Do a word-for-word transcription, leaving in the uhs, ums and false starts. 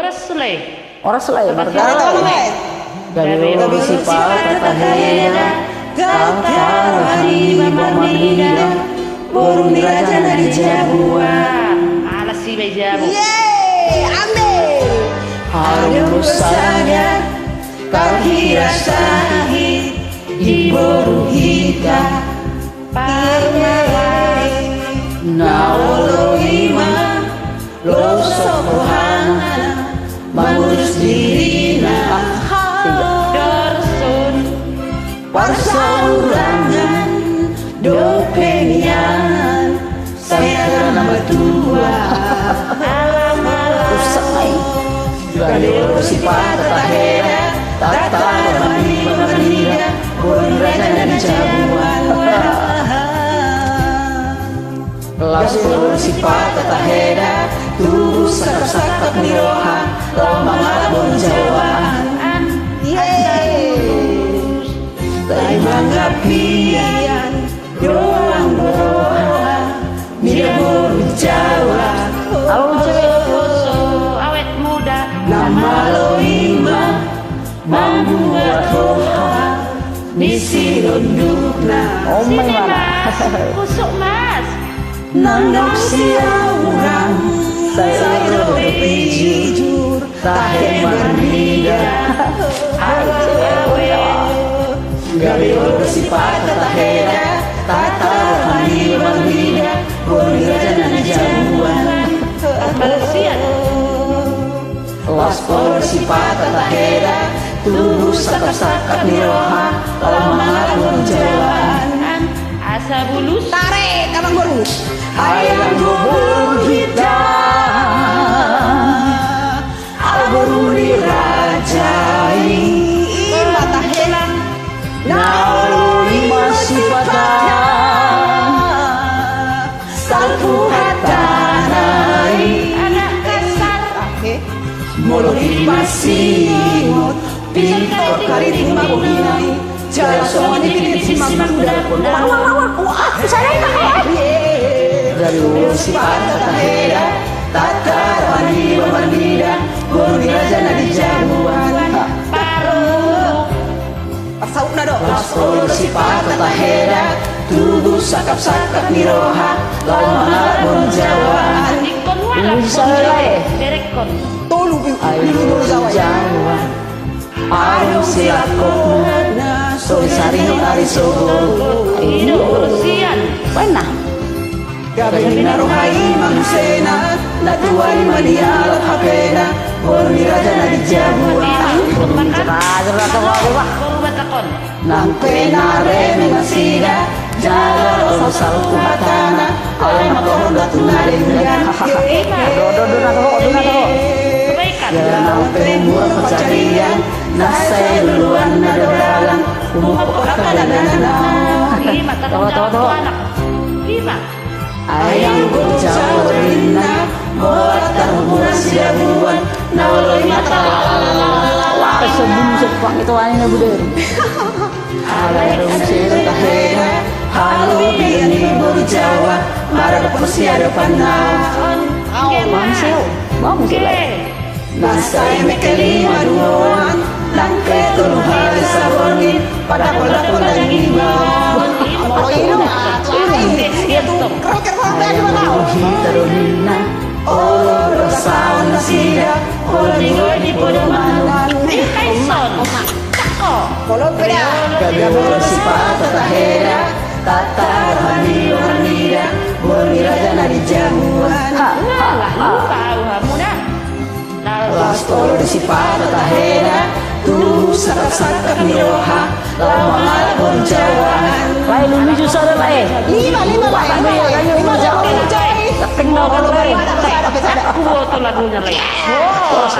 Horas lae. Horas lae, marga. Gabe olo sipata taheda, tata roha ni marnida, boru ni raja na di jabu an. Alas iba i jabu. Ye, amen. Adong do sagat tarhira sahit di boru hita. Parmalas. Na olo i ma losok rohana mangurus dirina. Dorson. Parsaurangan dope nian. Sai na matua. Alam, alam. Gabe olo sipata taheda, tata roha ni marnida, boru ni raja na di jabu an. Las olo sipata taheda, tubu sangkap-sangkap ni roha, laho mangalap boru Jawa an. Ye. Taimang apian. Doang roha mida boru Jawa. Awet muda. Na malo i ma mambuat roha ni sinondukna. Sini mas, husuk mas. Nang dong siaurang sai ro dope jujur. Tahe marnida. Gabe olo sipata taheda, tata roha ni marnida, boru ni raja na di jabu an. Las olo sipata taheda, tubu sangkap-sangkap ni roha, laho mangalap boru Jawa an. Asa bulus. Tarik, abang boru. Ai anggo boru hita. Boru ni raja i. Ima tahena. Na olo i ma sipata. Salpu hatana i. Anak kasar. Molo i ma singot. Pintor kariting ma bohina i. Jala songon i pintor si mambuda. Wah, wah, wah, wah. Wah, bisa naik, Pak. Gabe olo sipata taheda, tata roha ni marnida, boru ni raja na di jabu an. Parsautna do. Las olo sipata taheda, tubu sangkap-sangkap ni roha, laho mangalap boru Jawa an. Ingkon hualap boru Jawa. Berekkon. Tolu bi-, ai boru Jawa an. Adong silangkotna, so disaringot ari sogot. I do urusan. Pernah. Gabe ninna roha i ma musena, na tuai ma dialap hapena, boru ni raja na di jabu an. Ima, untuk makan. Boru Batakon. Nang pe na remeng nasida, jala olo salpu hatana, alai mangkorhon do tu na denggan. Ima. Do, do, do, na toho, do, na toho. Kebaikan. Jala nang pe umur pansarian, na sai luluanna do dalan, umur pokok angka dalanan. Ima, tanggung jawab tu anak. Ima. Ai anggo Jawa ninna, molo tarhubungan sidabuan, na olo i ma tarlalala. Wah, sebelum sepang itu aja na budaya. Alai adong sipata taheda, halobian ni boru Jawa, marga porsi ada panau. Bang Seo, bang Seo. Na sai mengkelima duoan, nang pe tolu hali saborngin, padahol-dahol daging ibaon. Molo i do, ah, tu ai. Ia tu, roker roker. Ai anggo hita do ninna, olo do saon nasida, olo di podoman. Ima ison. Cakko. Gabe olo sipata taheda, tata roha ni marnida, boru ni raja na di jabu an. Ha, ha, ha. Las olo do sipata taheda, tubu sangkap-sangkap ni roha, laho mangalap boru Jawa an. Lae, luluju sada lae. Lima, lima lae, lima lae. Lima lae. Keting na orang lae. Aku buat tu lagunya lae. Oh.